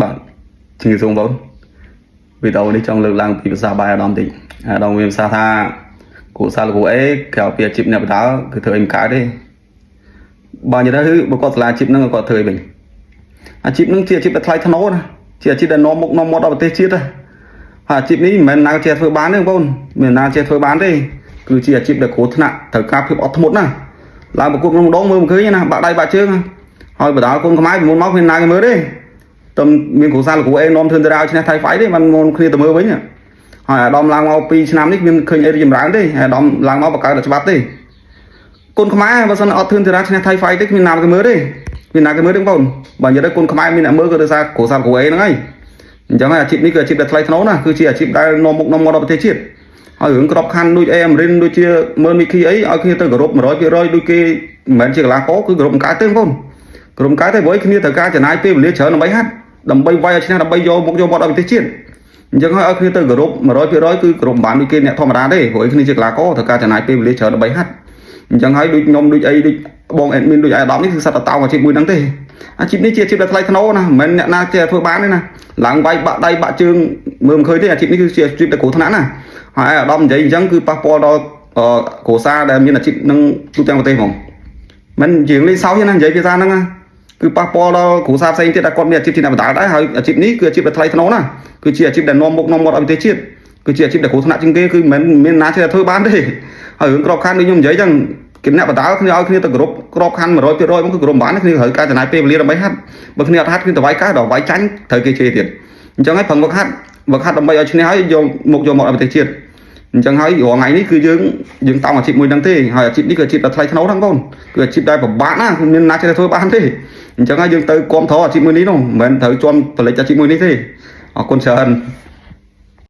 បាទជំរាបសួរបងប្អូនវីដេអូនេះចង់លើកឡើងពីភាសាបាយអាដាមតិចអាដាមមានភាសាថាគ្រូសាលោកគ្រូអេក្រៅពីអាជីពអ្នកបដាគឺធ្វើអីមិនកើតទេបើនិយាយទៅបើគាត់សាលាអាជីពហ្នឹងគាត់ធ្វើអីវិញអាជីពហ្នឹងជាអាជីពដែលថ្លៃថ្នូរណាជាអាជីពដែលនាំមុខនាំមាត់ដល់ប្រទេសជាតិណាហើយអាជីពនេះមិនមែនណាចេះធ្វើបានទេបងប្អូនមិនមែនណាចេះធ្វើបានទេគឺជាអាជីពដែលគ្រោះថ្នាក់ត្រូវការភាពអត់ធ្មត់ណាឡើងប្រកួតម្ដងមើលមិនឃើញណាបាក់ដៃបាក់ជើងហើយបដាលគុណខ្មែរពីមុនមកគ្មានណាគេមើលទេ តែមានគ្រូសាលោកគ្រូអេនាំធឿនតារាឲ្យឈ្នះថៃហ្វៃទេมันមុនគ្នាទៅមើលវិញហើយអាដាមឡើងមក2ឆ្នាំនេះគ្មានឃើញអីរីចម្រើនទេអាដាមឡើងមកបង្កើតតែច្បាប់ទេគុណខ្មែរបើសិនអត់ធឿនតារាឈ្នះថៃហ្វៃទេគ្មានណាគេមើលទេគ្មានណាគេមើលទេបងប្អូនបើនិយាយទៅគុណខ្មែរមានអ្នកមើលក៏ដោយសារគ្រូសាលោកគ្រូអេហ្នឹងហើយអញ្ចឹងហើយអាជីពនេះគឺអាជីពដែលថ្លៃថ្នូរណាគឺជាអាជីពដែលនាំមុខនាំមាត់ដល់ប្រទេសជាតិហើយរឿងក្របខ័ណ្ឌដូចអេអមរិនដូចជាមើលមីគីអីឲ្យគ្នាទៅគោរព100%ដូចគេមិនមែនជាកីឡាករគឺគោរពមិនកើតទេបងប្អូនគោរពមិនកើតទេព្រោះគ្នាត្រូវការចំណាយពេលវេលាច្រើនដើម្បីហាត់ ដើម្បីវាយឲ្យឈ្នះដើម្បីយកមុខយកមាត់ដល់ប្រទេសជាតិអញ្ចឹងហើយឲ្យគ្នាទៅគោរព100%គឺគោរពមិនបានដូចគេអ្នកធម្មតាទេព្រោះគ្នាជាកីឡាករត្រូវការចំណាយពេលវេលាច្រើនដើម្បីហាត់អញ្ចឹងហើយដូចខ្ញុំដូចអីដូចបង admin ដូចអាដាមនេះគឺសត្វតតោអាជីពមួយហ្នឹងទេអាជីពនេះជាអាជីពដែលថ្លៃថ្នូរណាមិនមែនអ្នកណាចេះធ្វើបានទេណាឡើងវាយបាក់ដៃបាក់ជើងមើលមិនឃើញទេអាជីពនេះគឺជាអាជីពដែលគ្រោះថ្នាក់ណាហើយអាដាមនិយាយអញ្ចឹងគឺប៉ះពាល់ដល់គ្រួសារដែលមានអាជីពនឹងទូទាំងប្រទេសហ្មងមិនជាងលេងសើចទេណានិយាយភាសាហ្នឹងណា គឺប៉ះពាល់ដល់គ្រួសារផ្សេងទៀតដែលគាត់មានអាជីពជាអ្នកបដាលដែរហើយអាជីពនេះគឺអាជីពដែលថ្លៃថ្នូរណាគឺជាអាជីពដែលនាំមុខនាំមាត់ឲ្យប្រទេសជាតិគឺជាអាជីពដែលគ្រោះថ្នាក់ជាងគេគឺមិនមែនមានណាចេះធ្វើបានទេហើយរឿងក្របខ័ណ្ឌដូចខ្ញុំនិយាយចឹងគេអ្នកបដាលគ្នាឲ្យគ្នាទៅគោរពក្របខ័ណ្ឌ100%មកគឺគោរពបានគ្នាត្រូវការចំណាយពេលវេលាដើម្បីហាត់បើគ្នាអត់ហាត់គ្នាទៅវាយកើតដល់វាយចាញ់ត្រូវគេជេរទៀតអញ្ចឹងហើយប្រឹងវឹកហាត់វឹកហាត់ដើម្បីឲ្យឈ្នះហើយយកមុខយកមកឲ្យប្រទេសជាតិអញ្ចឹងហើយរាល់ថ្ងៃនេះគឺយើងយើងតោងអាជីពមួយហ្នឹងទេហើយអាជីពនេះគឺអាជីពដែលថ្លៃថ្នូរហ្នឹងបងគឺអាជីពដែលពិបាកណាស់គ្មានណាចេះធ្វើបានទេអញ្ចឹងហើយយើងទៅគាំទ្រអាជីពមួយនេះនោះមិនមែនត្រូវជន់ផលិតអាជីពមួយនេះទេអរគុណច្រើន។